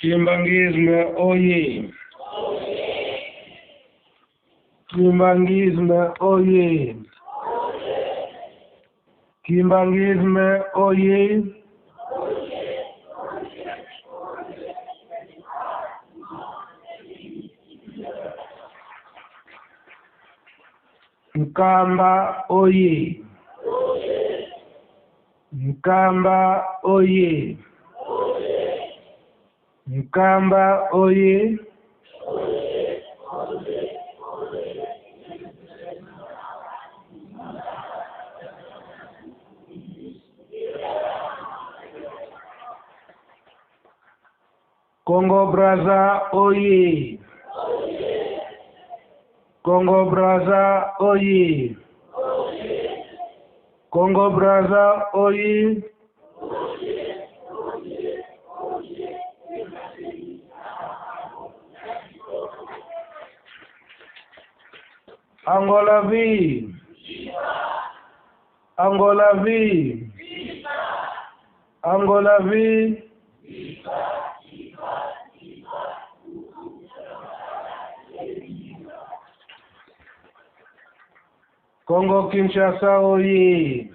Kimbanguisme oye! Kimbanguisme oye! Kimbanguisme oye! Nkamba oye! Nkamba oye! Nkamba oye! Congo Brazza oye! Congo Brazza oye! Congo Brazza oye! Angola vi! Angola vi! Angola vi! Congo Kinshasa oye!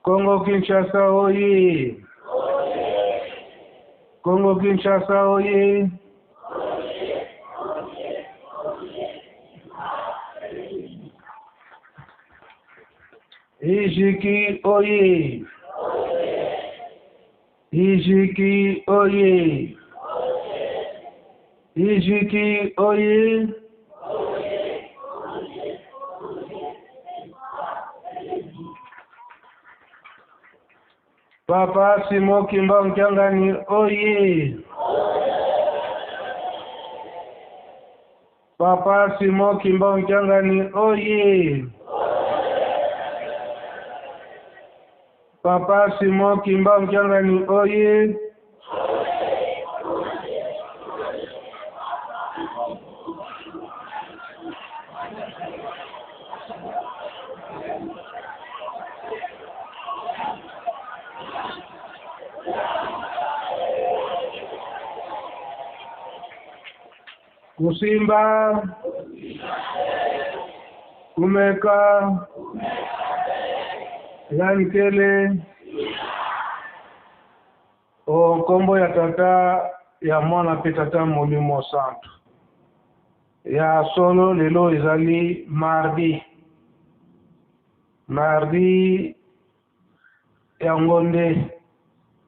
Congo Kinshasa oye! Congo Kinshasa oye! Ijiki oye! Ijiki oye! Ijiki oye! Papa Simon Kimbangu Kiangani oye! Papa Simon Kimbangu Kiangani oye! Papa Simon Kimbangu Kiangani oye! Kusimba Kumeka Yankele o nkombo ya tata ya mwana mpe tata molimo santu ya solo lelo ezali mardi mardi yango nde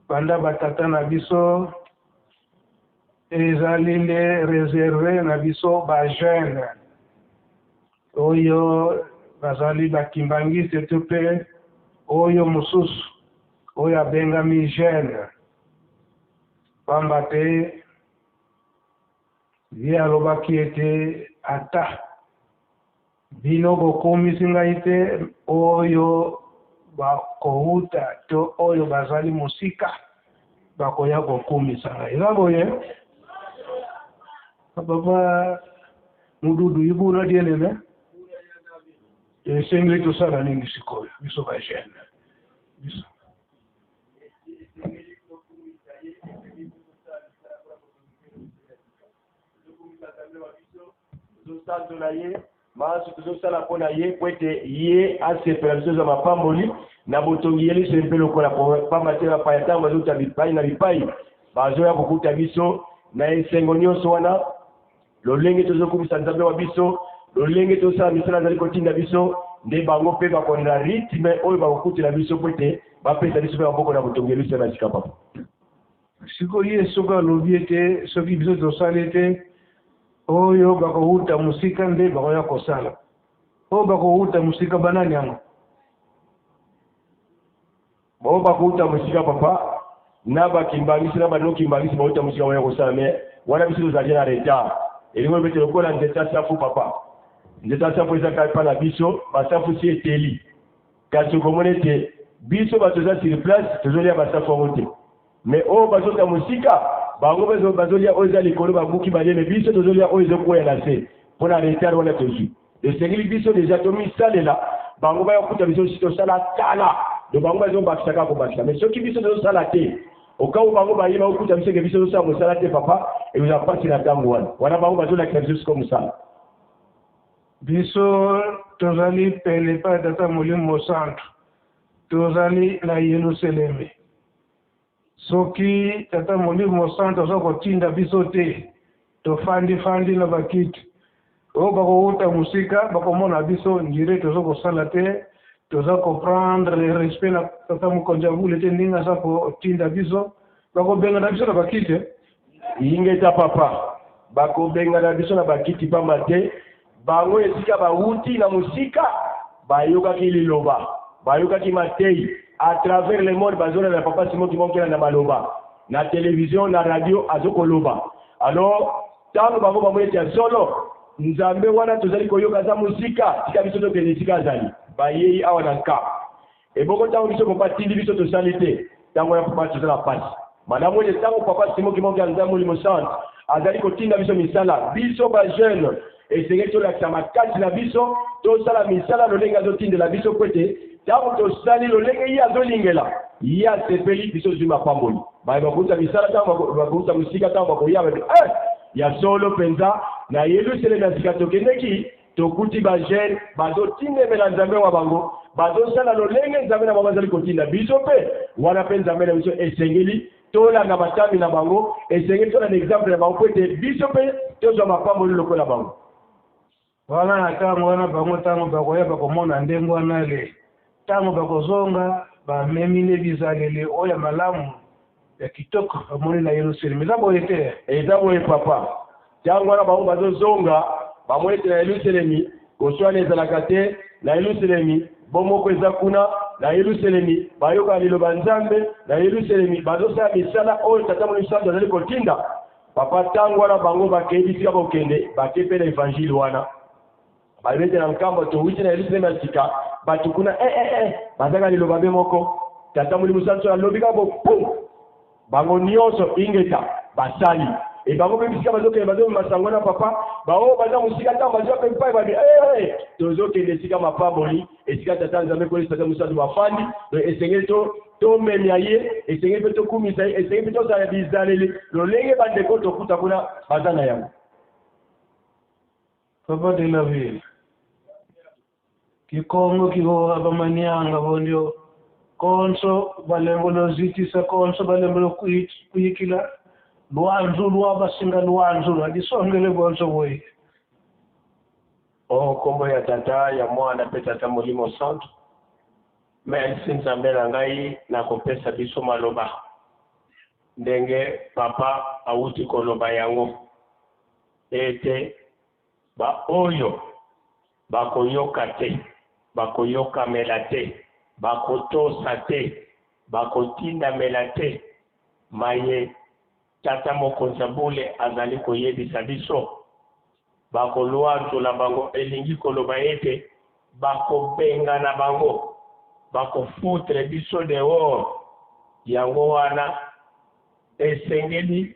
banda batata na biso ezali nde reserve na biso ba jeune oyo bazali ba kimbangiste to mpe oyo mosusu oyo abengami jeune pamba te ye alobaki ete ata bino bokomisi ngai te oyo bakowuta to oyo bazali mosika bakoya kokumisa ngai. Eza boye papa mududu ibuna dienene esengeli tosala nini sikoyo biso ba jeune biso tozosanzola ye manso tozosala mpo na ye mpo ete ye asepela biso tozwa mapamboli na botongi ye liso mpe lokola pamba te bapaya ntango bazouta bipai na bipai bazoya kokuta biso na esengo nyonso wana lolenge tozokumisa nzambe wa biso lolenge tosala misala azali kotinda biso. Nde bango mpe bakolanda rythme oyo bakokutela biso mpo ete bapesa biso mpe maboko na botongi Yelusaleme ya sika, papa. Sikoyo ye soki alobi ete soki biso tosali te, oyo bakowuta mosika nde bakoya kosala. Oyo bakowuta mosika banani yango? Bango bakouta mosika, papa, na bakimbangisi na banokimbangisi bauta mosika baya kosala. Mais wana biso tozali na retard. Elingi oloba ete lokola nzete ya safu, papa, nzete ya safu eza kaka epa na biso, basafu si eteli, kasi okomona ete biso bato toza sur place tozolia basafu yango te. Mais oyo bazota mosika, bango bazolia oyo eza likolo, babuki balie, mais biso tozolia oyo ezokwea na se mpo na retard wana tozwi. Esengeli biso deja tomisalela, bango baya kokuta biso si tosala kala. Donc bango bazobakisa kaka kobakisa, mais soki biso tozosala te, okau bango baye bakokuta biso ke biso tozosala mosala te, papa, ekozala mpasi na ntango wana. Wana bango bazolakisa biso siko mosala. Biso tozali pene epai ya Tata Molimo Mosantu, tozali na Yelusaleme. Soki Tata Molimo Mosantu aza kotinda biso te, tofandi-fandi na bakiti. Oyo bakowuta mosika bakomona biso ndire toza kosala te, toza koprendre respect na Tata Mokonzi ya bule te ndenge aza kotinda biso, bakobengana biso na bakiti. Ingeta, papa, bakobengana biso na bakiti, pamba te bango esika bawuti na mosika bayokaki liloba, bayokaki matei à travers le monde. Bazolanda papa Simon Kimbangu na maloba na télévision, na radio azokoloba. Alors ntango bango bamoni ete ya solo Nzambe wana tozali koyoka aza mosika, tika biso tokende esika azali, bayei awa na Nkamba. Ebongo ntango biso papa atindi biso tosali te, ntango wana, papa, toza na pasi. Malamu ete ntango papa Simon Kimbangu ya Nzambe Molimo Santu azali kotinda biso misala, biso bajeune esengeli tolakisa makasi na biso, tosala misala lolenge azotindela biso, po ete ntango tosali lolenge ye azolingela, ye asepeli, biso tozwi mapamboli. Baye bakouta misala, ntango bakouta mosika, ntango bakoya, babi eh, ya solo mpenza na Yelusalemi ya sika tokendeki, tokuti bajeune bazotindemela Nzambe wa bango, bazosala lolenge Nzambe na bango azali kotinda biso. Mpe wana mpe Nzambe na biso esengeli tolanda matambi na bango, esengeli tolanda exemple na bango mpo ete biso mpe tozwa mapamboli lokola bango. Wana na ntango wana bango ntango bakoya bakomona ndenge wana le ntango bakozonga bamemi nde bizaleli oyo ya malamu ya kitoko bamoni na Yerusalemi. Eza boye te? Eza boye, papa. Ntango wana bango bazozonga, bamoni ete na Yelusalemi koswana ezalaka te, na Yelusalemi bomoko eza kuna, na Yelusalemi bayokaka liloba Nzambe, na Yelusalemi bazosala misala oyo Tata Molimo Santu azali kotinda, papa. Ntango wana bango bakei bisika bokende, bake mpe na évangile wana, balobi ete na Nkamba towuti na Yelusalemi ya sika, bato kuna eh, eh, eh, bazaka liloba be moko. Tata Molimo Santu alobi kaka bo pum, bango nyonso ingeta, basali. E bango mpe bisika bazokende bazomema sango na papa. Baoyo baza mosika, ntango bazwa mpe mpai, babi eh, tozokende esika mapamboli, esika Tata Nzambe kolisa Tata Mosantu bafandi. Donc esengeli to tomemia ye, esengeli mpe tokumisa ye, esengeli mpe tozala bizaleli lolenge bandeko tokuta kuna baza na yango. Papa de la ville, kikongo kikoka bamanianga bondio konso balembo lozitisa konso balembo lokuyikila lwanzu lwa basinga lwanzu lwa disongele bonso boye. O nkombo ya Tata, ya Mwana mpe Tata Molimo Santu, merci Nzambe na ngai na kopesa biso maloba ndenge papa awuti koloba yango ete baoyo bakoyoka te, bakoyokamela te, bakotosa te, bakotindamela te maye Tata Mokonzi ya bule azali koyebisa biso, bakolwanzola bango. Elingi koloba ete bakobengana bango, bakofoutre biso dehors. Yango wana esengeli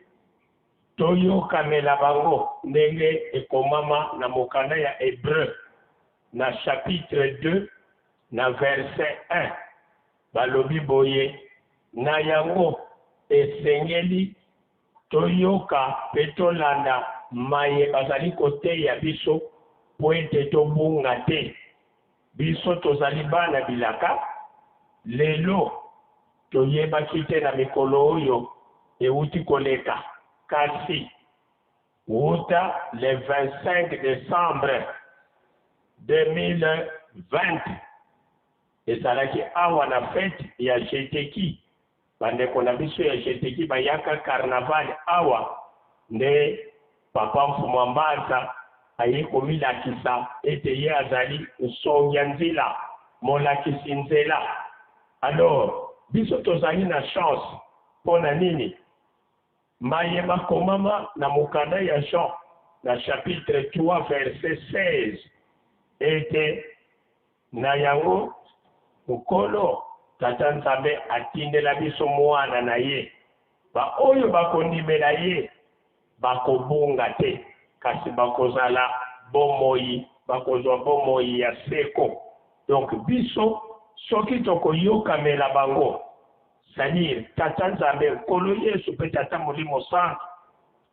toyokamela bango ndenge ekomama na mokanda ya Hébreu na chapitre 2 na verset 1. Balobi boye: na yango esengeli toyoka mpe tolanda maye bazali koteya biso mpo ete tobunga te. Biso tozali bana bilaka. Lelo toyebaki te na mikolo oyo euti koleka, kasi wuta le 25 décembre. 20 ezalaki awa na fete ya Jeteki. Bandeko na biso ya Jeteki bayaka carnaval awa nde Papa Mfumu a Mbanza aye komilakisa ete ye azali nsongi ya nzila, molakisi nzela. Alors biso tozali na chance mpo na nini? Maye makomama na mokanda ya Jean na chapitre 3 verset 16 ete na yango Nkolo Tata Nzambe atindela biso Mwana na ye, baoyo bakondimela ye bakobunga te, kasi bakozala bomoi, bakozwa bomoi ya seko. Donc biso soki tokoyokamela bango, c'est-à-dire Tata Nzambe, Nkolo Yesu mpe Tata Molimo Santu,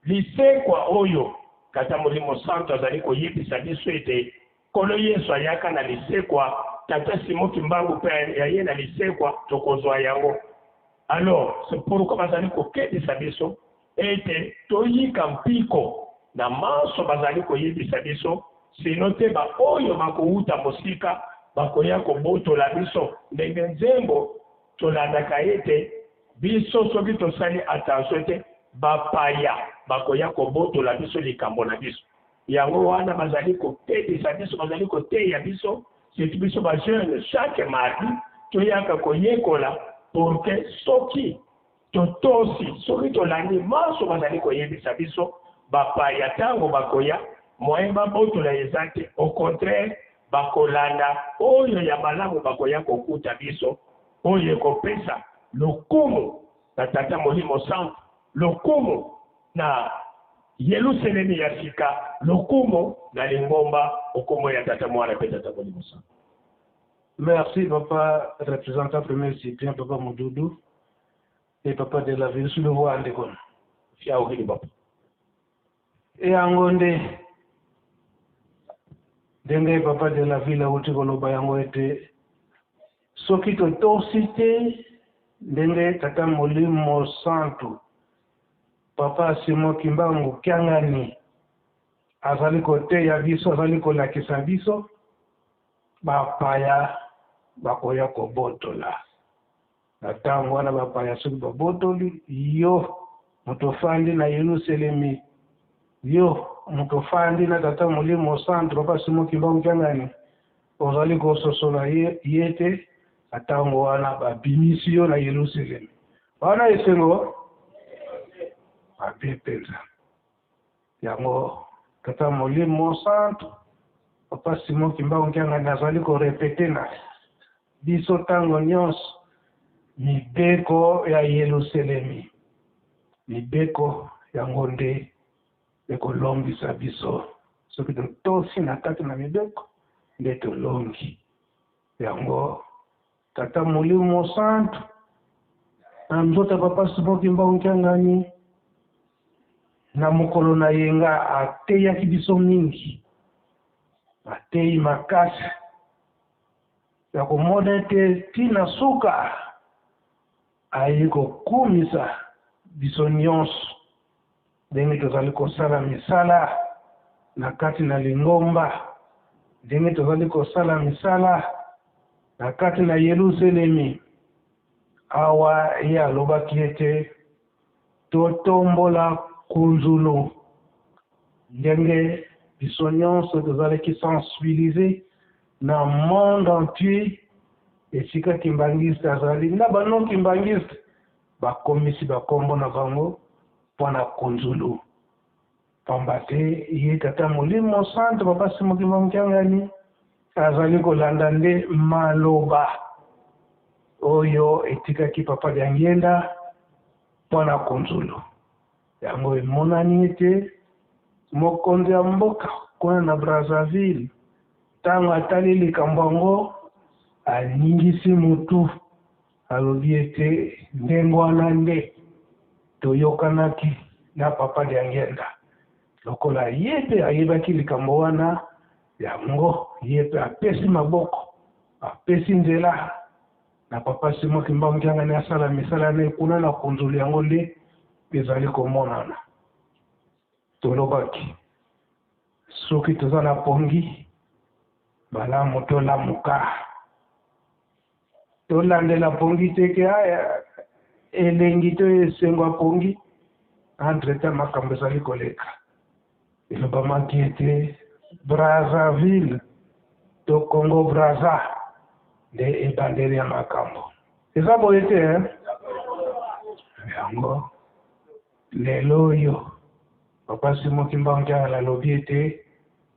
lisekwa oyo Tata Molimo Santu azali koyebisa biso ete Nkolo Yesu ayaka na lisekwa, Tata Simon Kimbangu mpe aye na lisekwa, tokozwa yango. Alors, c'est pourquoi bazali kokebisa biso ete toyika mpiko na manso bazali koyebisa biso, sinon te ba oyo bakowuta mosika bakoya kobotola biso, ndenge nzembo tolandaka ete biso soki tosali attention te, bapaya bakoya kobotola biso likambo na biso. Yango wana bazali kokebisa biso, bazali koteya biso, surtout biso ba jeunes, chaque mardi toyaka koyekola pour que soki totosi, soki tolandi manso bazali koyebisa biso, bapaya tango bakoya, moyen babotola eza te, au contraire bakolanda oyo ya malamu bakoya kokuta biso, oyo ekopesa lokumu na Tata Molimo Santu, lokumu na Yelusalemi ya sika, lokumu na lingomba o kombo ya Tata, Mwana mpe Tata Molimo Santu. Merci papa representant premier Cyprien papa Mududu et papa de la ville suluhu ndeko. Fiaokili papa. Yango nde ndenge papa de la ville awuti koloba yango ete soki totosi te ndenge tata Molimo Santu Papa Simon Kimbangu Kiangani azali koteya biso, azali kolakisa biso, bapaya bakoya kobotola. Na ntango wana bapaya soki babotoli yo, moto ofandi na Yelusalemi, yo moto ofandi na Tata Molimo Santu, Papa Simon Kimbangu Kiangani, ozali kososola ye, ye te, na ntango wana babimisi yo na Yelusalemi. Wana esengo mabe mpenza. Yango Tata Molimo Santu, Papa Simon Kimbangu Kiangani azali korepete na biso ntango nyonso mibeko ya Yelusalemi. Mibeko yango nde ekolongisa biso. Soki totosi na kati na mibeko nde tolongi. Yango Tata Molimo Santu na nzoto ya Papa Simon Kimbangu Kiangani na mokolo na yenga ateyaki biso mingi, ateyi makasi ya komona ete tina suka aye kokumisa biso nyonso ndenge tozali kosala misala na kati na lingomba, ndenge tozali kosala misala na kati na Yelusalemi. Awa ye alobaki ete totombola kunzulu, ndenge biso nyonso tozalaki sensibiliser na monde entier esika kimbangiste azali na ba non kimbangiste bakomisi bakombo na bango mpo na kunzulu, pamba te ye Tata Molimo Santu Papa Simon Kimbangu Kiangani azali kolanda nde maloba oyo etikaki Papa Diangienda mpo na kunzulu. Yango emonani ete mokonzi ya mboka kuna na Brazzaville ntango atali likambo yango aningisi motu, alobi ete ndenge wana nde toyokanaki na Papa Diangienda. Lokola ye mpe ayebaki likambo wana, yango ye mpe apesi maboko, apesi nzela na Papa Simon Kimbangu Kiangani asala misala na ye kuna na Kunzulu. Yango nde ezali komonana. Tolobaki soki toza na pongi. Malamu tolamuka, tolandela pongi te ke aya elengi to esengo ya pongi. Entre temps makambo ezali koleka. Elobamaki ete Brazzaville to Congo Brazza nde ebandeli ya makambo. Eza boye te eh? Yango lelo oyo Papa Simon Kimbangu Kiangani alobi ete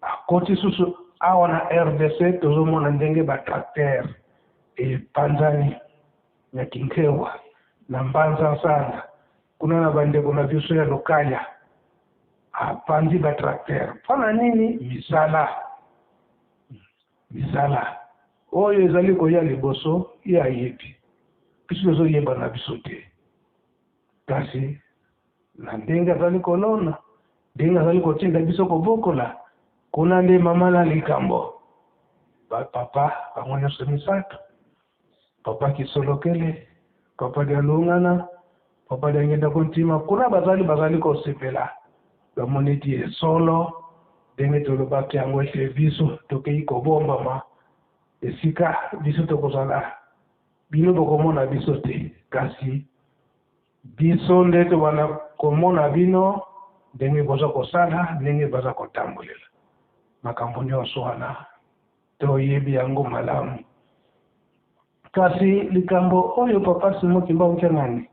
akoti susu awa na rdc, tozomona ndenge ba tracteur epanzani na Kinkewa, na Mbanza Nsanda, kuna na bandeko na biso ya Lokaya, apanzi ba tracteur. Mpo na nini? Misala, misala oyo ezali koya liboso, ye ayebi, biso tozoyeba na biso te. Kasi na ndenge azali kolona, ndenge azali kotinda biso kobokola, kuna nde mama na likambo. Ba papa bango nyonso misato, papa Kisolokele, papa Dialungana, papa Diangienda Kuntima, kuna bazali bazali kosepela, bamoni ete solo ndenge tolobaki yango ete biso tokei kobombama esika biso tokozala, bino bokomona biso te, kasi biso nde tobanda komona bino ndenge boza kosala, ndenge baza kotambolela makambo nyonso wana, toyebi yango malamu. Kasi likambo oyo papa Simon Kimbangu Kiangani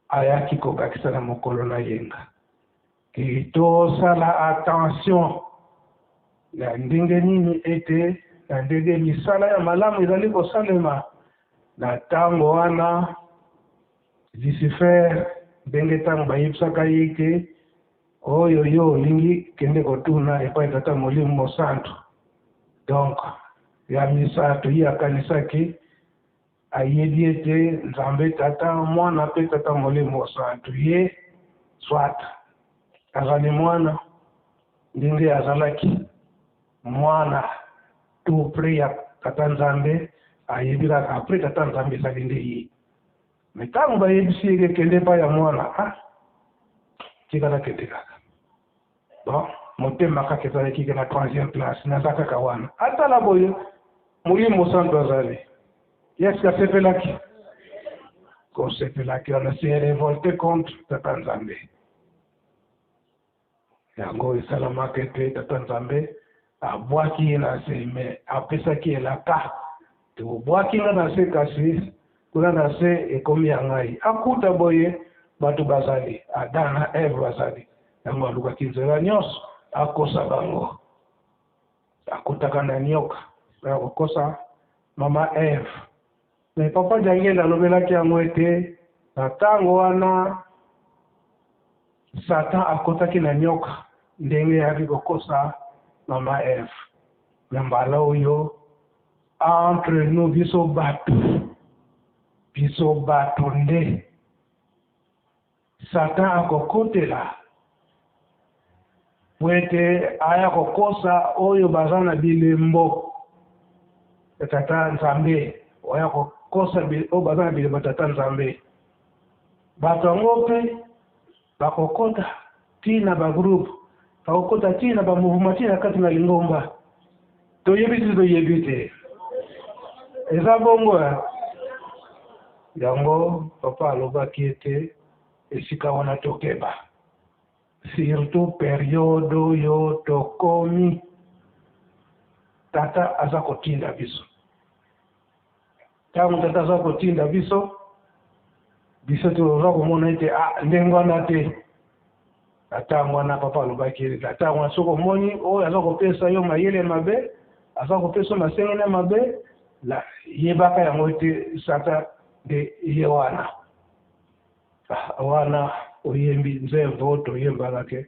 ayaki kobakisa na mokolo na yenga, ke tosala attention na ndenge nini ete na ndenge misala ya malamu ezali kosalema na ntango wana. Lucifer, ndenge ntango bayebisaka ye ke oyo yo olingi, kende kotuna epai Tata Molimo Mosantu. Donc ya misato, ye akanisaki ayebi ete Nzambe Tata, Mwana mpe Tata Molimo Mosantu, ye soit azali mwana, ndenge azalaki mwana tout près ya Tata Nzambe, ayebi kaka après Tata Nzambe ezali nde ye. Me ntango bayebisi ye ke kende epai ya mwana, ah, tikala kende kaka. Bon, motema kaka ezalaki ke na troisième place, naza kaka wana. Atala boye, Molimo Mosantu azali. Yesu asepelaki kosepelaki wana, se révolté contre Tata Nzambe. Yango esalamaka ete Tata Nzambe abwaki ye na se, me apesaki elaka: tobwaki nga na se, kasi kuna na se ekomi ya ngai. Akuta boye bato bazali, Adam na Eve bazali. Yango alukaki nzela nyonso akosa bango. Akutaka na nyoka ya kokosa mama Eve. Me papa Diangienda alobelaki yango ete na ntango wana Satan akotaki na nyoka ndenge ayaki kokosa mama Eve. Na mbala oyo entre nous, biso bato, biso bato nde Satan akokotela po ete aya kokosa oyo baza na bilembo ya Tata Nzambe, oya kokosa oyo baza na bilembo ya Tata Nzambe. Bato yango mpe bakokota ti na bagroupe, bakokota ti na bamouvement, ti na kati na lingomba. Toyebi te, toyebi te, eza bongo. Yango papa alobaki ete esika wana tokeba, surtout periode oyo tokomi, Tata aza kotinda biso. Ntango Tata aza kotinda biso, biso toza komona ete ah, ndenge wana te. Na ntango wana papa alobaki ete na ntango wana, soki omoni oyo aza kopesa yo mayele mabe, aza kopesa yo masengene mabe, la yebaka yango ete Satan nde ye wana. Wana oyembi nzembo toyembaka ke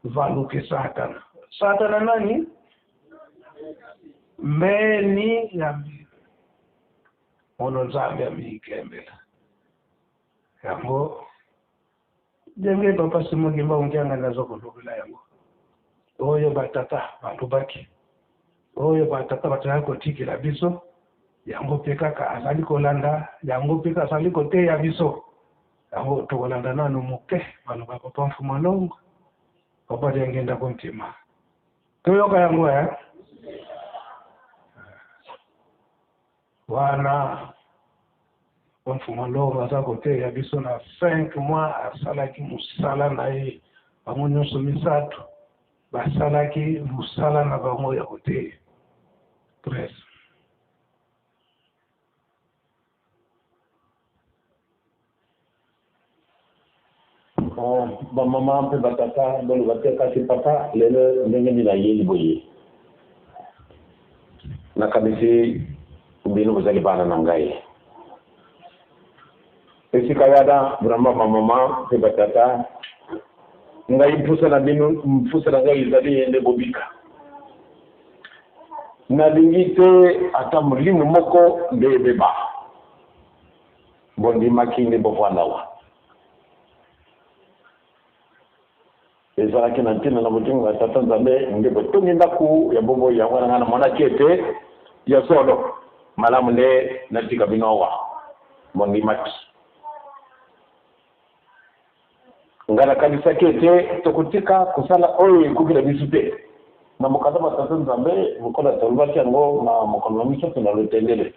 valuke Satana. Satana nani? Mbeni ya mono Nzambe amikembela yango. Ndenge papa Simon Kimbangu Kiangani aza kolobela yango, oyo batata balobaki, oyo batata bazalaki kotikela biso, yango mpe kaka azali kolanda, yango mpe kaka azali koteya biso. Yango tokolanda nano moke baloba papa Mfuma Longo, papa Diangienda Kuntima. Toyoka yango eh? Wana Mfumu Longo aza koteya biso na 5 mois asalaki mosala na ye, bango nyonso misato basalaki mosala na bango ya koteya presse. Bamama mpe batata boloba te, kasi papa lelo ndenge nini ayeli boye? Nakanisi bino bozali bana na ngai esika wana. Vraiment, bamama mpe batata, ngai mpusa na bino, mpusa na ngai ezali ye nde bobika. Nalingi te ata molimo moko nde ebeba. Bondimaki nde bovanda awa. Ezalaki na ntina na bolingo ya Tata Nzambe nde botongi ndako ya bomoi yango wana. Ngai namonaki ete ya solo malamu nde natika bino awa. Bondimaki. Ngai nakanisaki ete tokotika kosala oyo ekoki na biso te na mokanda ma Tata Nzambe, lokola tolobaki yango na mokolo na misato na lotendele.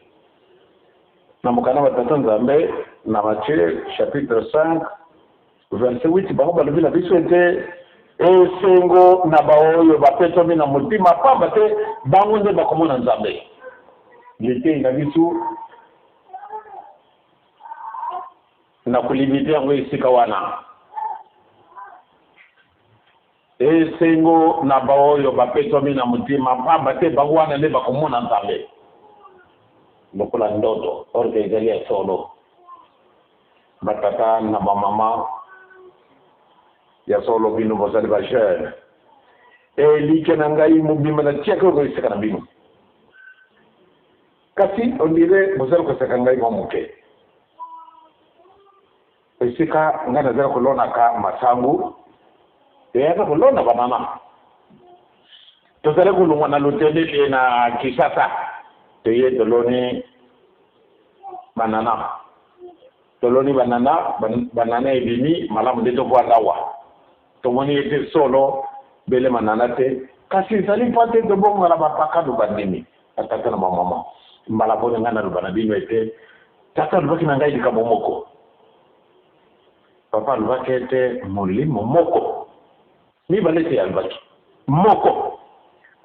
Na mokanda ma Tata Nzambe na Matthieu chapitre 5 verset 8, bango balobi na biso ete esengo na baoyo bapetwami na motima, pamba te bango nde bakomona Nzambe. Litei na biso na kolimite yango esika wana. Esengo na baoyo bapetwami na motima, pamba te bango wana nde bakomona Nzambe. Lokola ndoto, orke ezali ya solo. Batata na bamama, ya solo bino bozali bajeune. Elike na ngai mobimba natiaki oyo esika na bino, kasi ondire bozali koseka ngai mwa moke. Esika ngai nazali kolonaka masangu, eyaka kolona banana. Tozali kolongwa na Lutendele na Kinshasa, toye toloni banana, toloni banana, banana ebimi malamu nde tovanda awa. Tomoni ete solo bele manana te, kasi ezali mpo te tobongana bapakano bandimi. Batata na bamama, mbala boni ngai naloba na bino ete tata alobaki na ngai likambo moko? Papa alobaki ete molimo moko, mibale te, alobaki moko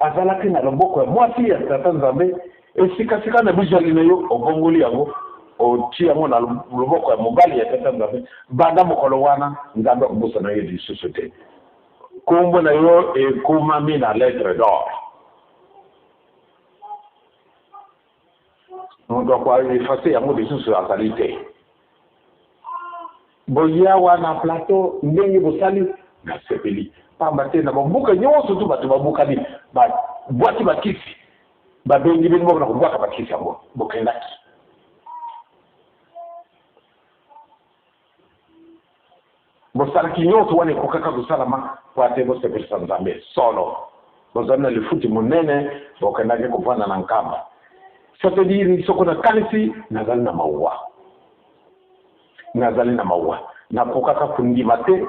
azalaki na loboko ya mwasi ya Tata Nzambe. Esikasika na bizali na yo, obongoli yango, otie yango na loboko ya mobali ya Tata Nzambe. Banda mokolo wana, Nzambe akobosana yo lisusu te. Nkombo na yo ekomami na lettre d'or, moto akoeffacer yango lisusu azali te. Boya wana plateau, ndenge bosali, nasepeli, pamba te na bamboka nyonso tu bato babukani, babwaki bakisi, babengi bino moko na kobwaka bakisi yango. Bokendaki, bosalaki nyonso wana ekokaka kosalama po ate bosepelisa Nzambe. Solo bozali na lifuti monene. Bokendaki kovanda na Nkamba, c'est-à-dire soko nakanisi, nazali na mawa, nazali na mawa. Nakokaka kondima te,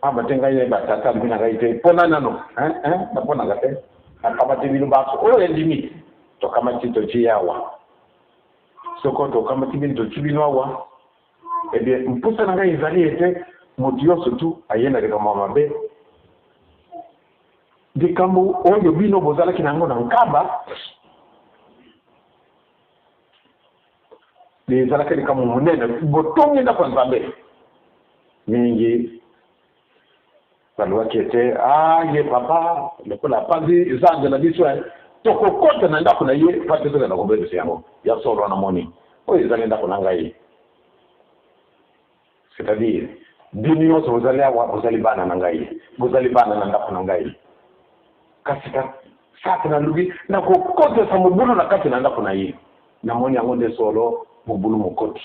pamba te ngai batata alobi na ngai te mpona nano naponaka te. Nakamati bino baso oyo endimi, tokamati, totie awa. Soko tokamati bino, totie bino awa, eh bien mposa na ngai ezali ete moto nyonso tu aye na likambo ya mabe. Likambo oyo bino bozalaki na yango na Nkamba ezalaki likambo monene. Botongi ndako ya Nzambe mingi. Balobaki ete a ye papa lokola apanzi nzambe na biso, tokokota na ndako na ye pa te tokenda kobebisa yango. Ya solo, namoni oyo ezali ndako na ngai, c'est-à-dire bino nyonso bozali awa, bozali bana na ngai, bozali bana na ndako na ngai. Kasi sate nalobi nakokotisa mobulu na kati na ndako na ye. Namoni yango nde solo mobulu mokoti.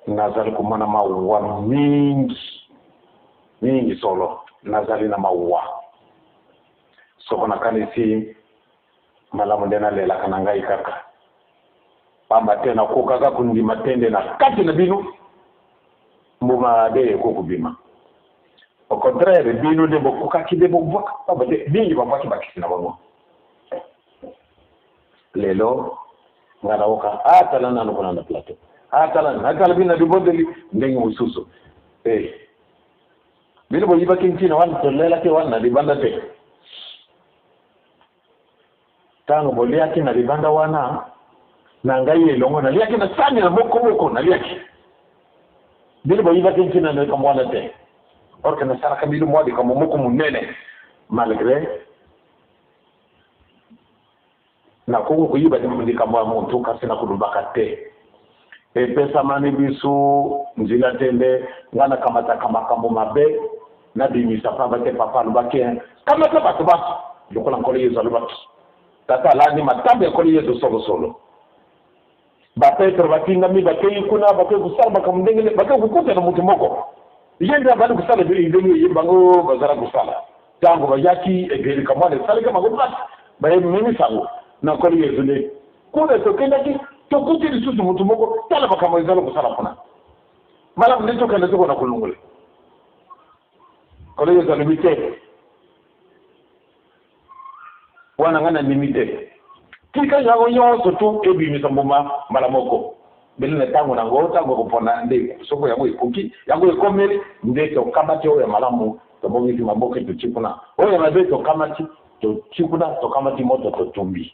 Nazali komona mawa mingi mingi. Solo nazali na mawa. Soko nakanisi malamu nde nalelaka na ngai kaka, pamba te nakokaka kondima te nde na kati na bino mbuma mabe ekokobima. Au contraire, bino nde bokokaki nde bobwaka, pamba te mingi babwaki bakisi na bango. Lelo nga naoka atala nanu kuna na plateau, atala natala bino na libondeli ndenge mosusu. Eh, bino boyibaki ntina wana, tolelaki wana na libanda te. Ntango boliaki na libanda wana na ngai elongo, naliaki na sani na moko moko, naliaki. Bino boyibaki ntina na likambo wana te, or que nasalaka bino mwa likambo moko monene. Malgré nakoki koyiba likambo ya motu, kasi nakolobaka te. Epesamani biso nzela te nde ngai nakamataka makambo mabe nabimisa, pamba te papa alobaki kamata bato bato lokola Nkolo Yesu alobaki. Tata alandi matambe ya Nkolo Yesu solosolo. Bapetro batindami, bakei kuna, bakei kosala makambo ndenge, bakei kokutana motu moko, ye nde abandi kosala ndenge ye bango bazala kosala. Ntango bayaki ebeli kamwana esalaki bango mpasi, bayememi sango na Nkolo Yesu nde kuna tokendaki, tokuti lisusu motu moko, tala makambo ezala kosala kuna, malamu nde tokende tokona kolongola. Nkolo Yesu alobi te wana ngai nandimi te, tika yango nyonso tu ebimisa mbuma mbala moko bele na ntango nango, ntango ekopona nde soko yango ekoki, yango ekomeli nde tokamati oyo ya malamu, tobongisi maboke totie kuna, oyo ya mabe tokamati totie kuna, tokamati moto totumbi.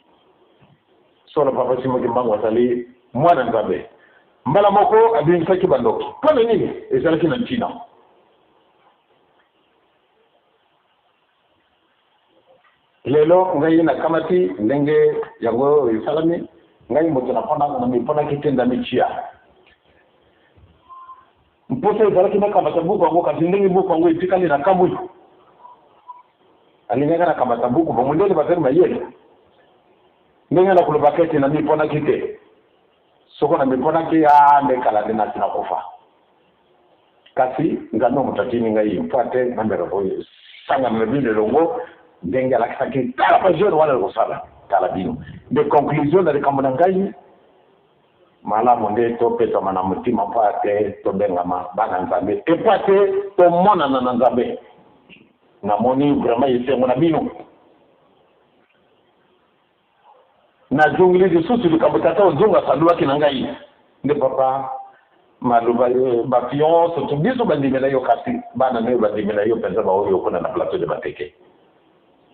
Solo papa Simon Kimbangu azali mwana Nzambe. Mbala moko abimisaki bandoki. Mpo na nini? Ezalaki na ntina. Lelo ngai nakamati ndenge yango esalami, ngai moto napona namiponaki te, ndamitia mposa ezalaki nakamata buku yango, kasi ndenge buku yango etikali na kamwi, alingaki nakamata buku bamundele bazali mayele. Ndenge nakolobaka ete namiponaki te, soko namiponaki a nde kala nde nasi nakufa. Kasi Nzambe moto atindi ngai mpo ate nameka kosangana na bino elongo, ndenge alakisaki tala bajeune wana ekosala, tala bino nde conclusion na likambo na ngai. Malamu nde topetwama na motima mpo ate tobengama bana Nzambe, e mpo ate tomonana na Nzambe. Namoni vraiment esengo na bino. Nazongeli lisusu likambo tata ozonga asalwaki na ngai nde papa maloba bato nyonso to biso bandimela yo, kasi bana nayo bandimela yo mpenza, baoyo kuna na plateau de Mateke.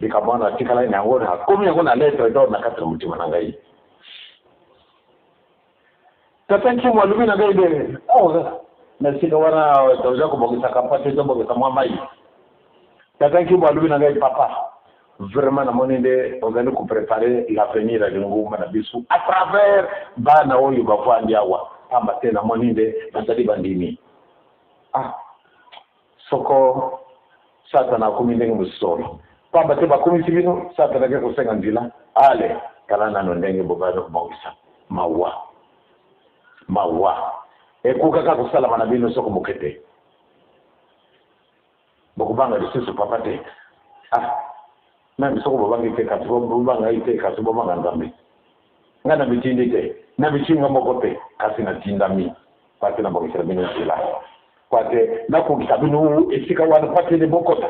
Likambo wana atikalaki na yango, nakomi yango na lettre d'or na kati na motima na ngai. Tata Nkimu alobi na ngai nde na esika wana toza kobongisaka mpo te tobongisa mwa mai. Tata Nkimu alobi na ngai, papa, vraiment namoni nde ozali koprépare l'avenir ya lingomba na biso à travers bana oyo bavandi awa, pamba te namoni nde bazali bandimi. Ah, soko Satana akomi ndenge mosusu, pamba te bakomisi bino Satana ake kosenga nzela. Ale tala nano ndenge bobandi kobongisa. Mawa, mawa, ekokaka kosalama na bino soko moke te. Bokobanga lisusu papa te. Ah, meme soko bobangi te, kasi bobanga ye te, kasi bobanga Nzambe. Ngai na mitindi te, na mitinga moko te, kasi natindami mpo ate nabongisela bino nzela, mpo ate nakokisa bino esika wana, mpo ate nde bokota.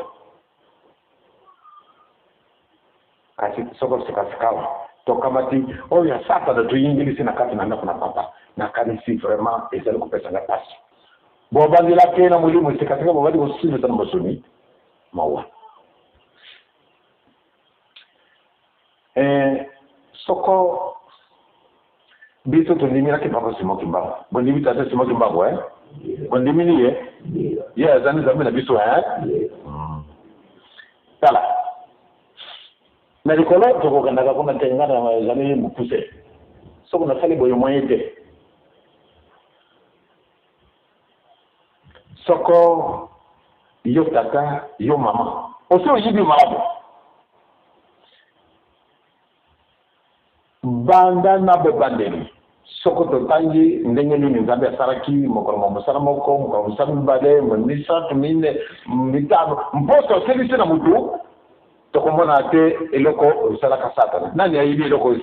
Kasi soko sikasikawa tokamati oyo ya Satana, toyingilisi na kati na ndako na papa, nakanisi vraiment ezali kopesa ngai mpasi. Bobandelaki na molimo, esikasika bobandi kosilisa na mosuni. Mawa. Soko biso tondimelaki papa Simon Kimbangu, bondimi tata Simon Kimbangu, eh? Bondimini ye, ye azali Nzambe na biso, eh? Tala na likolo tokokendaka kuna te, ngai na ezali mokuse, soko nasali boye moyen te. Soko yo tata, yo mama, osi oyibi malamu banda na bobandeli, soko totangi ndenge nini Nzambe asalaki mokolo mwa mosala moko, mokolo mosala mibale, misato, mine, mitano, mposo asilisi na motu, tokomona te eloko esalaka Satana. Nani ayibi eloko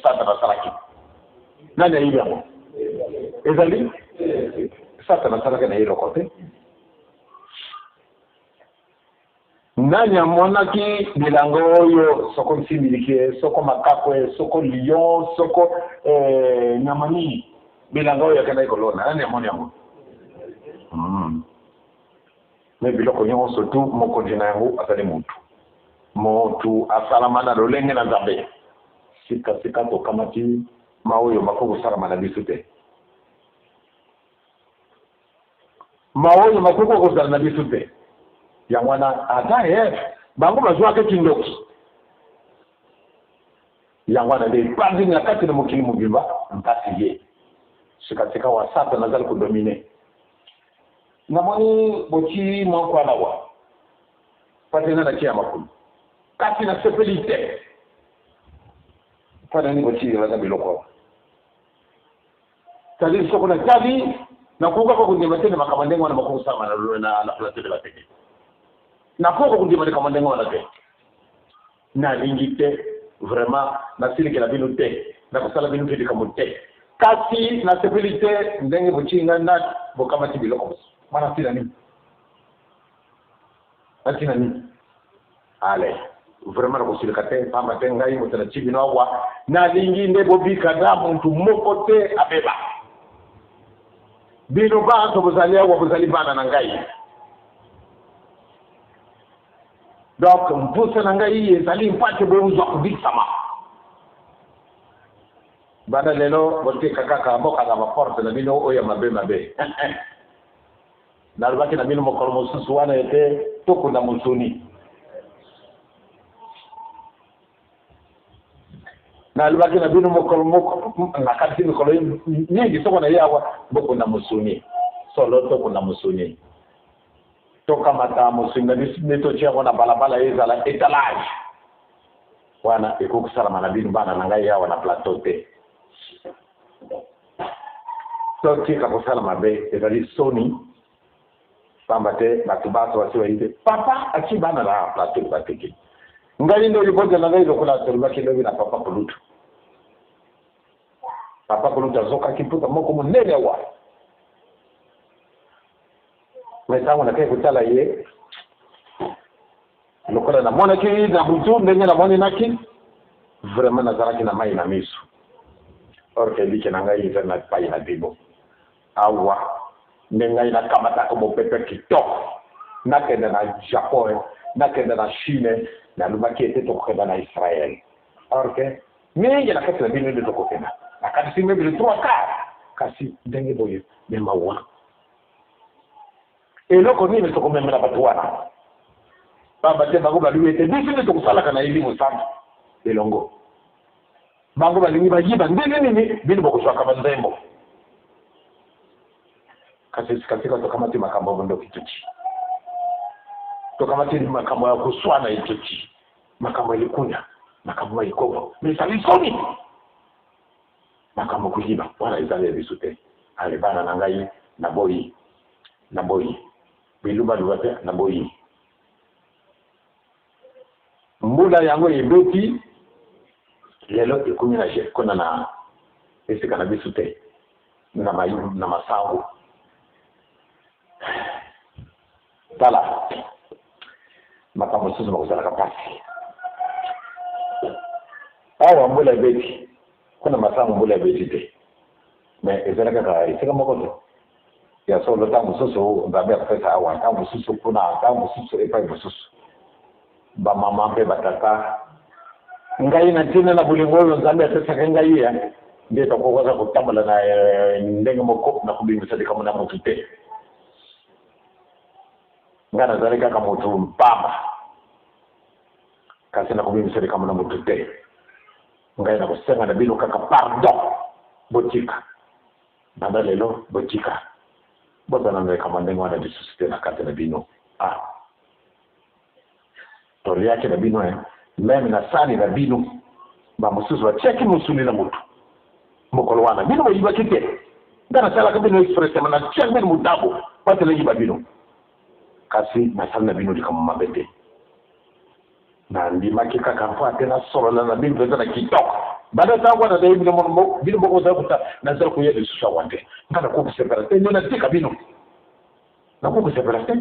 Satana asalaki? Nani ayibi yango? Ezali Satana asalaki na ye eloko te. Nani amonaki bilanga oyo soko nsimbiliki, soko makakwe, soko lion, soko nyama nini, bilanga oyo akendaki kolona, nani amoni yango? Me biloko nyonso tu, mokonzi na yango azali motu. Motu asalama na lolenge na Nzambe. Sikasika tokamati ma oyo makoki kosalama na biso te, ma oyo makoki kozala na biso te. Yango wana Adam et Eve bango bazwaka kindoki. Yango wana nde epanzini na kati na mokili mobimba mpasi ye sikasika wa Satana azali kodomine. Namoni boti mwa nkwala wa pate nga natia ya makolo, kasi nasepeli te. Mpo nani botikelaka biloko awa? C'est-à-dire soko natali, nakokaka kondima te na makambo ndenge wana makokosalama na plateau de Bateke. Nakoka kondima likambo ndenge wana te, nalingi te vraiment. Nasilikela bino te, nakosala bino mpe likambo te, kasi nasepeli te ndenge botii ngai na bokamati biloko mosusu wana. Ntina nini? Na ntina nini? Ale, vraiment nakosilika te, pamba te ngai moto natii bino awa, nalingi nde bobika na muntu moko te abeba. Bino banso bozali awa, bozali bana na ngai. Donc mposa na ngai ezali mpate bozwa kobikisama. Banda lelo botika kaka bokanga baporte na bino oyo ya mabe mabe. Nalobaki na bino mokolo mosusu wana ete tokunda mosuni. Nalobaki na bino mokolo moko, nakatisi mikolo mingi, soko na ye awa, bokunda mosuni. Solo tokunda mosuni, tokamata mosuni na biso nde totia yango na balabala, ezala étalage. Wana ekoki kosalama na bino bana na ngai awa na plateau te. Totika kosala mabe, ezali soni, pamba te bato bato basi bayi te papa atie bana na plateau Bateke. Ngai nde libota na ngai, lokola tolobaki lobi na papa Kolutu. Papa Kolutu azokaki mputa moko monene awa, me ntango nakei kotala ye, lokola namonaki na butu ndenge namoninaki, vraiment nazalaki na mai na miso. Or que elike na ngai ezali na epai na bino awa, nde ngai nakamataka mopepe kitoko. Nakende na Japon, nakende na Chine, nalobaki ete tokokenda na Israel. Or que mingi na kati na bino nde tokokenda, nakanisi mebele trois quart. Kasi ndenge boye, me mawa, eloko nini tokomemela bato wana? Pamba te bango balobi ete biso nde tokosalaka na elimo santu elongo. Bango balingi bayiba ndenge nini bino bokozwaka banzembo. Kasi sikatika tokamati makambo ya bondoki tuti, tokamati makambo ya koswana etuti, makambo ya likunya, makambo ya ekobo. Me ezali soni, makambo koyiba wana ezali ya biso te. Ale, bana na ngai, naboyi, naboyi bilubaluba te, naboyi. Mbula yango ebeti lelo, ekomi na kuna na esika na biso te, na masango. Tala, makambo mosusu bakozalaka mpasi awa. Mbula ebeti kuna masango, mbula ebeti te, me ezali kaka esika moko te. Ya solo, ntango mosusu Nzambe akopesa awa, ntango mosusu kuna, ntango mosusu epai mosusu. Bamama mpe batata, ngai na ntina na bolingo oyo Nzambe apesaka ngai ya nde tokokaka kotambola na ndenge moko na kobimisa likambo na motu te. Ngai nazali kaka motu mpamba, kasi nakobimisa likambo na motu te. Ngai nakosenga na bino kaka pardon, botika. Banda lelo botika, bozala na likambo ndenge wana lisusu te na kati na bino. Ah, toliaki na bino même na sani na bino, bamosusu batiaki mosuni na motu mokolo wana. Bino boyibaki te. Nga nasalaka bino expressément, natiaki bino motabo pate nayiba bino, kasi nasali na bino likambo mabe te. Nandimaki kaka mpo ate nasolola na bino mpenza na kitoko. Banda ntango wana nayebi bino, bino moko ozali kota, nazali koya lisusu awa te. Nga nakoki kosepela te nde natika bino, nakoki kosepela te.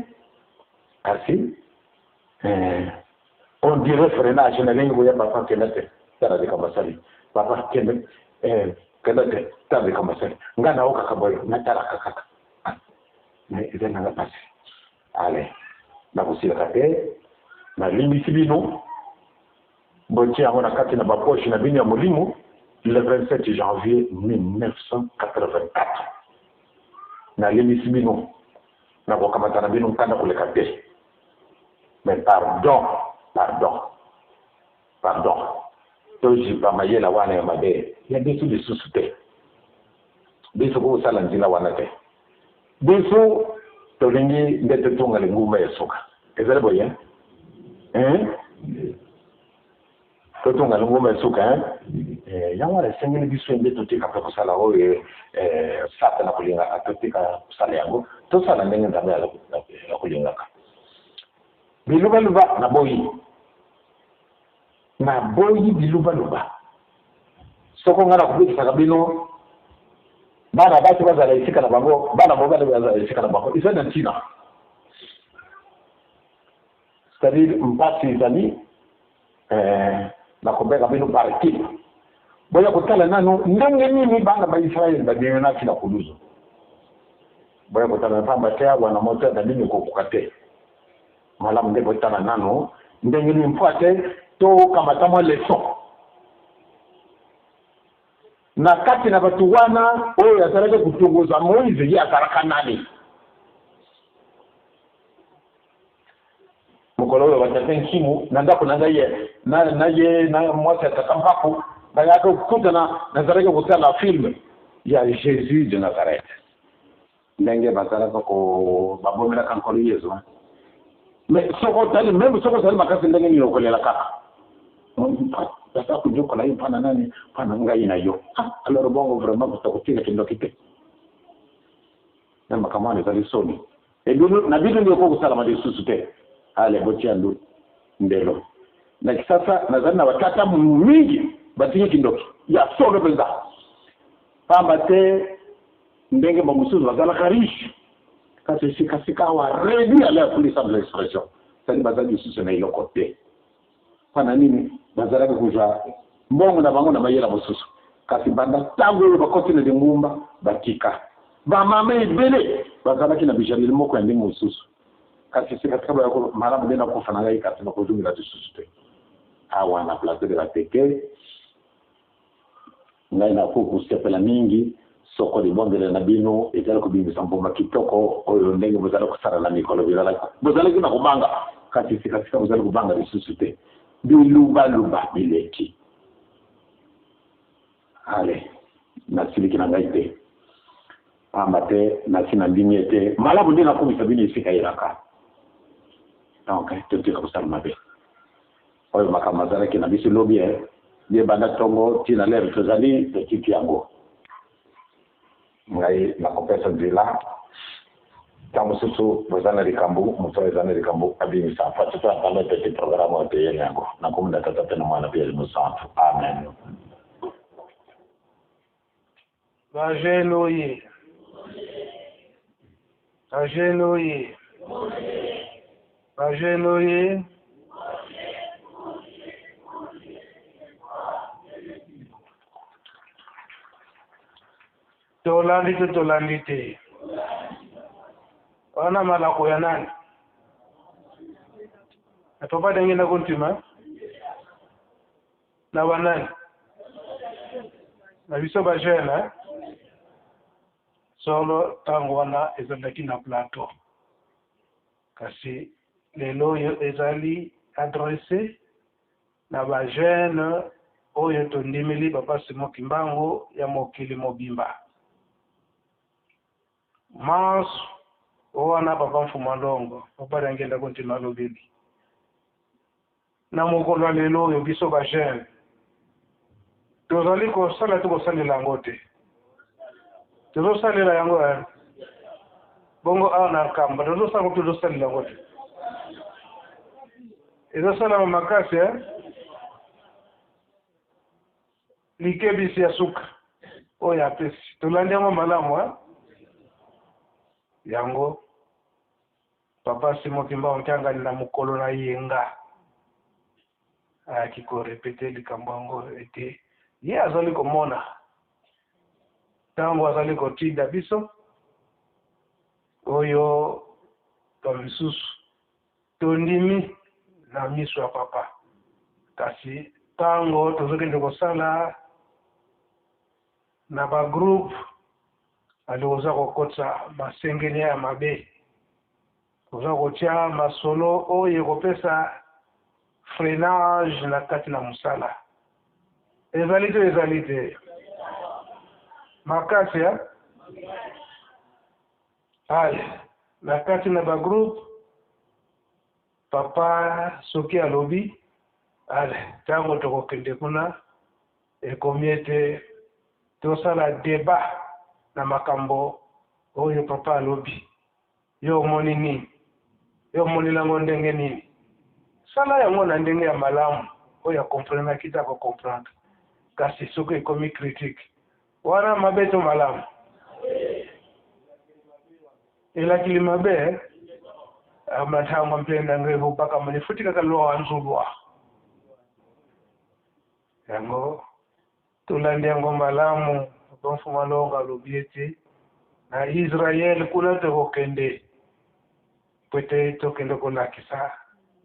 Kasi Eh, on dirait freinage nalingi koya papa kenda te tala likambo asali papa kende eh, kenda te tala likambo asali nga naokaka boye natalaka kaka ah, mais eza nanga mpasi ale nakosilaka te nalimbisi bino botie yango na kati na bapoche na bino ya molimo le 27 janvier 1984 nalimbisi bino nakokamata na bino nkanda koleka te mais pardon pardon pardon tozipa mayela wana ya mabe ya biso lisusu te biso kosala nzela wana te biso tolingi nde totonga lingumba ya suka ezali boye hein? Totonga lingomba ya suka hein? Eh, yango wana esengeli biso nde totika mpe kosala oyo eh, satana kolingaka totika kosala yango tosala ndenge nzambe akolingaka bilubaluba naboyi naboyi bilubaluba soko ngai nakobikisaka bino bana basi bazala esika na bango bana mobali bazala esika na bango eza na ntina c'est-à-dire mpasi ezali eh, nakobenga bino par équipe boya kotala nano ndenge nini bana ba israele babimaki na kuluzu boya kotala mpamba te awa na moto na bino ekokoka te malamu nde botala nano ndenge nini mpo ate tokamata mwa leçon na kati na bato wana oyo azalaki kotongoza moise ye azalaka nani mokolo oyo batata nkimu na ndako na ngai ye na ye na mwasi ya tata mpaku bayaka kokutana nazalaki kotala film ya jésus de nazareth ndenge bazalaka ko babomelaka nkolo yezu mais soko otali meme soko ozali makasi ndenge nini okolela kaka tata konyokola ye mpana nani mpana ngai na yo ah, alors bongo vraiment kotika kindoki te na makambo wana ezali soni ebino na bino nde ekoki kosalama lisusu te ale botia ndu ndelo na kisasa nazali na batata mingi batiki kindoki ya solo mpenza pamba te ndenge bamosusu bazalaka riche kasi sikasika awa réduit à leur plus simple expression cetadi bazali lisusu na eloko te mpo na nini bazalaki kozwa mbongo na bango na mayela mosusu kasi banda ntango oyo bakoti na lingumba batika bamama ebele bazalaki na bijaleli moko ya ndenge mosusu kasi sikasika bayako malamu nde nakufa na ngai kasi nakozongela lisusu te awa na plateau de bateke ngai nakoki kosepela mingi soko libondeli na bino ezali kobimisa mbuma kitoko oyo ndenge bozali kosala na mikolo bizalaki bozalaki na kobanga kasi sikasika bozali kobanga lisusu te bilubaluba bileki ale nasiliki na ngai te pamba te nasi nandimi ete malamu nde nakomisa bino esika elaka donc totika kosala mabe oyo makambo azalaki na biso lobi eh. Ye banda ntongo ti na lere tozali totiki yango ngai nakopesa nzela ntango mosusu boza na likambo moto oyo eza na likambo abimisa fati to atala petit programme oyo toyeli yango nakomi na tata mpe na mwana mpe ya mosantu amen Bajene oye! Bajene oye! Bajene oye! Tolandi te tolandi te. Wana malako ya nani? Na papa ndenge na kontima? Na banani? Na biso ba jeune eh? Solo ntango wana ezalaki na plateau, kasi lelo oyo ezali adresse na ba jeune oyo tondimeli papa Simon Kimbangu ya mokili mobimba. Manso wana papa Mfuma Ndongo, papa Diangienda Kuntima alobeli. Na mokolo ya lelo oyo biso ba jeune tozali kosala to kosalela yango te tozosalela yango eh? Bongo awa na nkamba tozosala ngo tozosalela yango te ezosalama makasi eh? Likebisi ya suka oyo apesi tolandi yango malamu eh? Yango. Papa Simon Kimbangu Kiangani na mokolo na yenga ayaki korepete likambo yango ete ye azali komona ntango azali kotinda biso oyo bamisusu tondimi na miso ya papa, kasi ntango tozokende kosala na bagroupe ali oza kokotisa masengeli ya mabe, oza kotia masolo oyo ekopesa freinage na kati na mosala. Ezali te, ezali te makasi ya ale na kati na bagroupe. Papa soki alobi ale, ntango tokokende kuna ekomi ete tosala débat na makambo oyo papa alobi. Yo omoni nini? Yo omoni yango ndenge nini? Sala yango na ndenge ya malamu oyo akomprenaki te akocomprendre. Kasi soki ekomi critique wana, mabe to malamu? Elakili mabe mathangwa mpenda ngevo pakamani futi kaka lwa nzulwa yango. Tolandi yango malamu. Papa Mfuma Longo alobi ete na Israel kuna tokokende po ete tokende kolakisa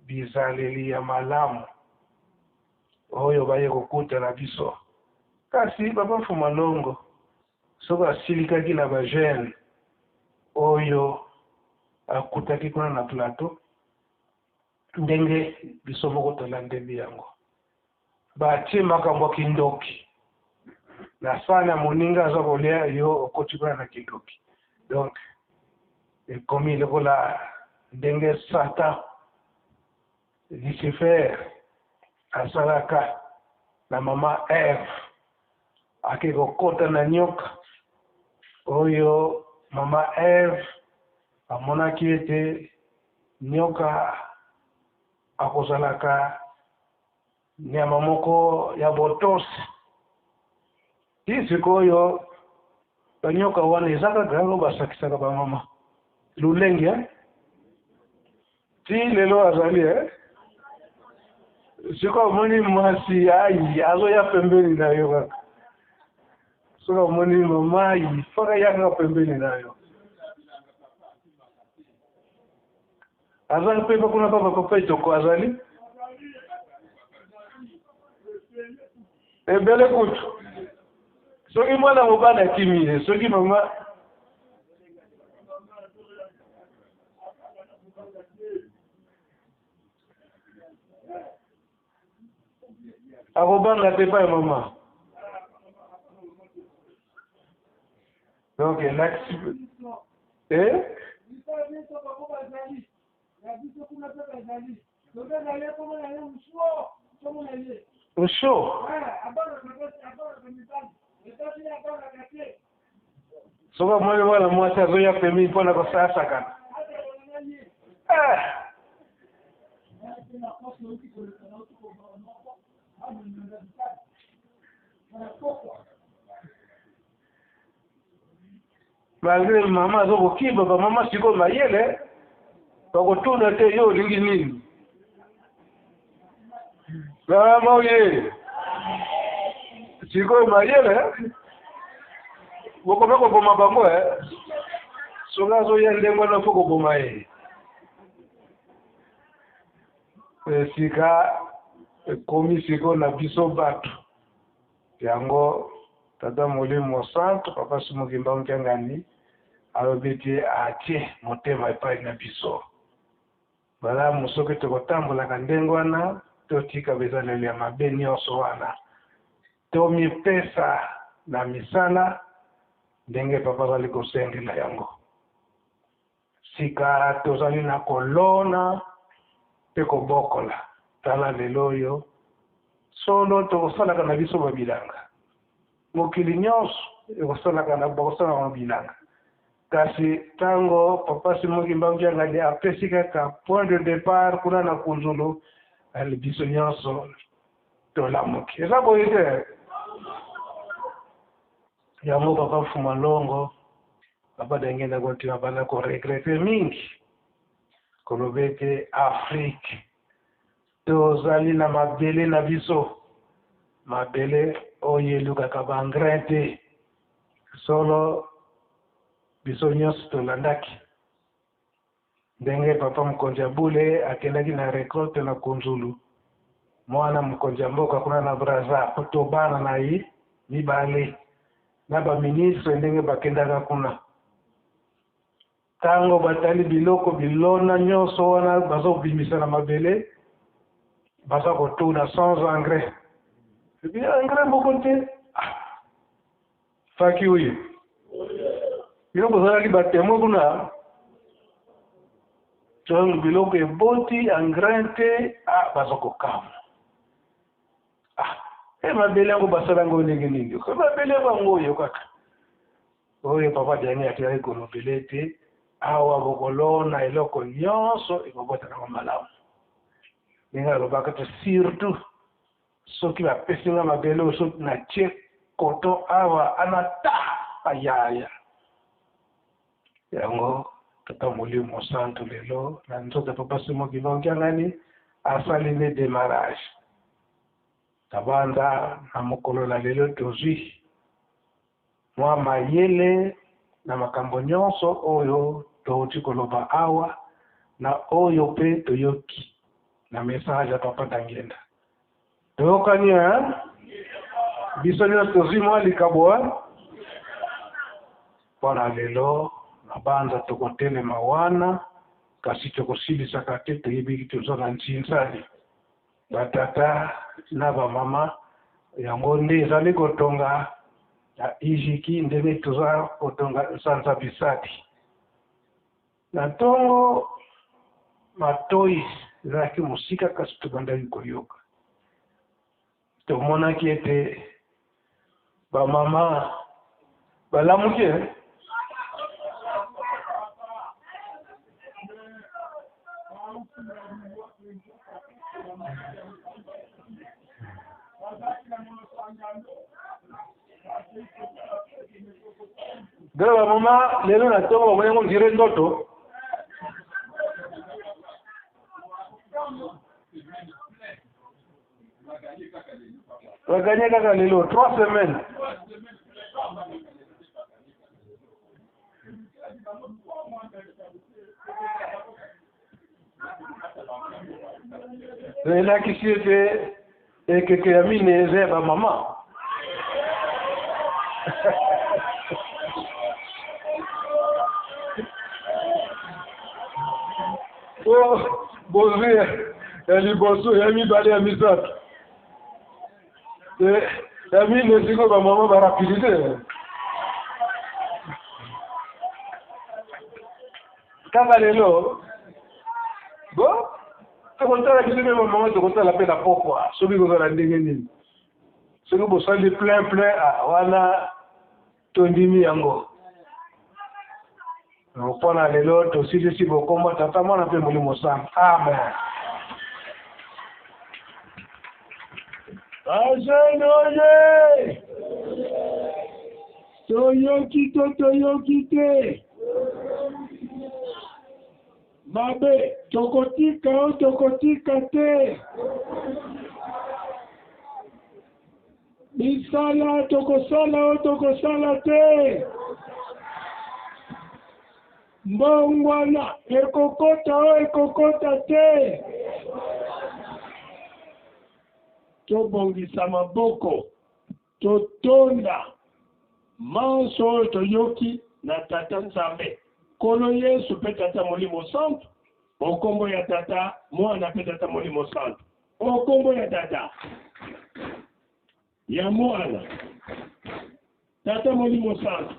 bizaleli ya malamu oyo baye kokutana biso. Kasi Papa Mfuma Longo soki asilikaki na bajeune oyo akutaki kuna na plateau, ndenge biso moko tolandeli yango, batie makambo ya kindoki na sani ya moninga aza kolia, yo okoti kuna na kindoki. Donc ekomi lokola ndenge Satan, Lucifer, asalaka na mama Eve, ake kokota na nyoka oyo mama Eve amonaki ete nyoka akozalaka nyama moko ya botosi. Ti sikoyo banyoka wana eza kaka yango basakisaka bamama lulenge, eh? Ti lelo azali, eh? Sikoyo omoni mwasi ai azoya pembeni na yo kaka, soki omoni mama ai faka ya kaka pembeni na yo, aza mpe kuna. Papa, papa etoko azali ebele kutu. Soki mwana mobali akimi ye, soki mama akobanga te epai ya mama. Donc elakisi eh? Nsho soki omoni mwana mwasi azoya pembeni mpona kosasakana, eh. Malgré mama azokokiba, bamama sikoyo mayele bakotuna te yo olingi nini. Mama oye sikoyo mayele bokomi koboma bango, eh. Soki azoya ndenge wana, fo koboma ye. Esika ekomi sikoyo na biso bato yango, Tata Molimo Centre, Papa Simon Kimbangu Kiangani, alobi ete atie motema epai na biso malamu. Soki tokotambolaka ndenge wana, totika bizaleli ya mabe nyonso wana, tomipesa na misala ndenge papa azali kosengela yango. Sika tozali na kolona mpe kobokola. Tala lelo oyo solo tokosalaka na biso babilanga, mokili nyonso ekosalaka na bakosalaka na bilanga. Kasi ntango Papa Simon Kimbangu Kiangani apesi kaka point de départ kuna na Kunzulu, ale biso nyonso tolamuki. Eza boye te? Yango Papa Fuma Longo, Papa Denge na Kontima banda koregretter mingi. Koloba ete Afrique tozali na mabele na biso, mabele oyo elukaka ba engrais te. Solo biso nyonso tolandaki ndenge papa mokonzi ya bule akendaki na recolte na Kunzulu, mwana mokonzi ya mboka kuna na Brazza, to bana na ye mibale na ba ministre ndenge bakendaka kuna. Tango batali biloko bilona nyonso wana bazobimisa na mabele, baza kotuna sans engrais. Ebi engrais moko te. Ah. Faki oyo. Bino bozalaki ba témoin kuna. Donc biloko eboti engrais te, ah baza kokamwa. Ah, e mabele yango basala yango ndenge nini? Mabele yango oyo kaka. Oyo papa Daniel atikaki kolobela ete awa bokolona eloko nyonso ekobota nango malamu. Ndenge alobaka te surtout soki bapesi nga mabele oyo soki natie coton awa ana ta ayaya. Yango tata Molimo Mosantu lelo na nzoto ya papa Simon Kimbangu Kiangani asali nde demarrage. Tabanda na mokolo na lelo tozwi mwa mayele na makambo nyonso oyo touti koloba awa na oyo mpe toyoki na message ya papa Dangenda. Toyokani hein? Biso nyonso tozwi mwa likabo hein? Mpo na lelo nabanza tokotelema wana, kasi tokosilisaka te, toyebi toza na nsinzani. Batata na bamama, yango nde ezali kotonga na Ijiki ndenge toza kotonga nsanza bisadi. Na ntongo matoi ezalaki mosika, kasi tobandaki koyoka. Tomonaki ete bamama balamuki eh? Donc bamama lelo na ntongo bamoni yango ndire ndoto. Baganye kaka lelo 3 semaines. Elakisi ete ekeke ya mine eza ya bamama. Bozwi ya liboso, ya mibale, ya misato, ya mine, sikoyo bamama barapidite kaka lelo. Bo tokotala biso mpe bamama, tokotala mpe na pokwa soki kozala ndenge nini. Soki bosali plein plein, ah, wana tondimi yango. Mpona lelo tosilisi bokombo Tata, Mwana mpe Molimo Santu. Amen. Bajene oye! Toyoki to toyoki te? Mabe tokotika o tokotika te? Misala tokosala o tokosala te? Mbongwana ekokota o ekokota te? Tobongisa maboko, totonda manso oyo toyoki na Tata Nzambe, Nkolo Yesu mpe Tata Molimo Santu, o nkombo ya Tata, Mwana mpe Tata Molimo Santu. O nkombo ya Tata, ya Mwana, Tata Molimo Santu.